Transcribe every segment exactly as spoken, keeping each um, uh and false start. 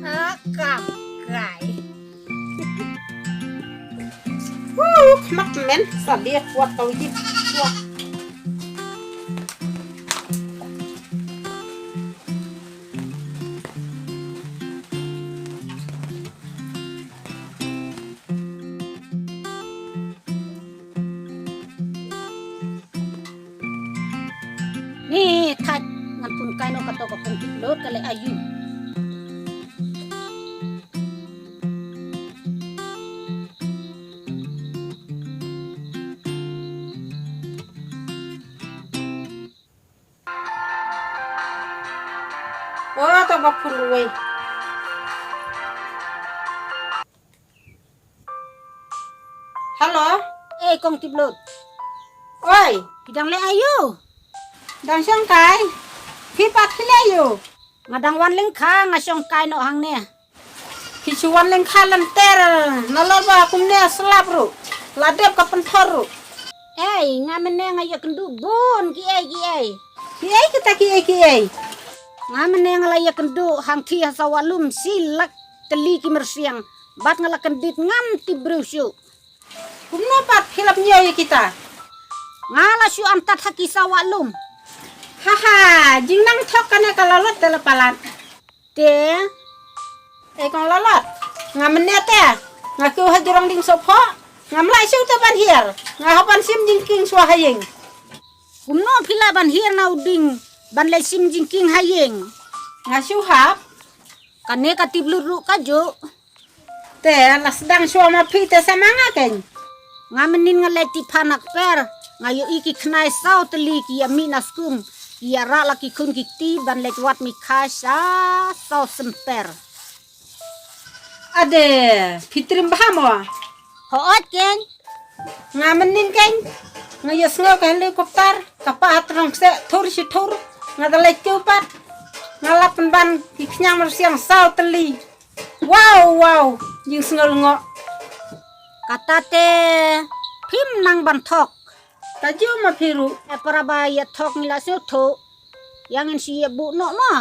Ah, kam kai. Wuh, khmat men, sa dia kuat tau ji. Wah. Ni thait ngan pun kai noh kato ka kong tip lut ka leh ayu. Oh, to ba phun ruwei. Hello. Eh, kong tip lut. Oi. Phi dang leh ayu. Dang shong kai. Phi pat phi leh ayu. Nga dang wan lyngkha, nga shong kai noh hangne. Phi shu wan lyngkha lynter. Nalor ba kumne slap ruh. La dep ka pynthor ruh. Ei, nga mynne nga ïakynduh bun kiei kiei. Kiei kita kiei kiei. Nga mynne nga la ïakynduh hangthie ha sawa lum shi lak tylli ki myrsiang. Bad nga la kyndit ngam tip briew shuh. Kumno pat phi la pynïoh ïa kita? Nga la shu antad ha ki sawa lum. Ha ha, jingnang thok kane ka Lalot te la palat. Te. Eh, kong Lalot. Nga mynne te. Nga kiew ha jrong dieng sohphoh. Ngam lah shuh te ban hiar. Nga hap ban shim jingkieng shuwa ha ïing. Kumno phi lah ban hiar na u dieng ban leit shim jingkieng ha ïing? Nga shu hap. Kane ka tip lut ruh kajuh. Te la sdang shuwa ma phi te sa ma nga keiñ. Nga mynnin nga leit tiphan ha kper. Nga ïohi ki khnai saw tylli ki ïa mih na skum. Ki ïa rah la ki khun ki kti ban leit wad mih kha sha saw symper. Ade, phi triem bha mo? Hooid keiñ. Nga mynnin keiñ. Nga ïohsngew ka helicopter ka pah ha tnong kseh thur shi thur. Nga da leit kiew pat. Nga lap pynban ki khñiang myrsiang saw tylli. Wow, wow, jingsngew lyngngoh. Kata te phim nang ban thok. Kajuh ma phi ruh. E para ba ïa thok ngi la sngewthuh. Ïa ngin shu ïa buh noh mo.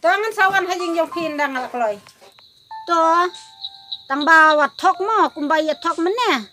To ngan sa wan ha ïing jong phi ynda nga la kloi. To tang ba wat thok mo kumba ïa thok mynne.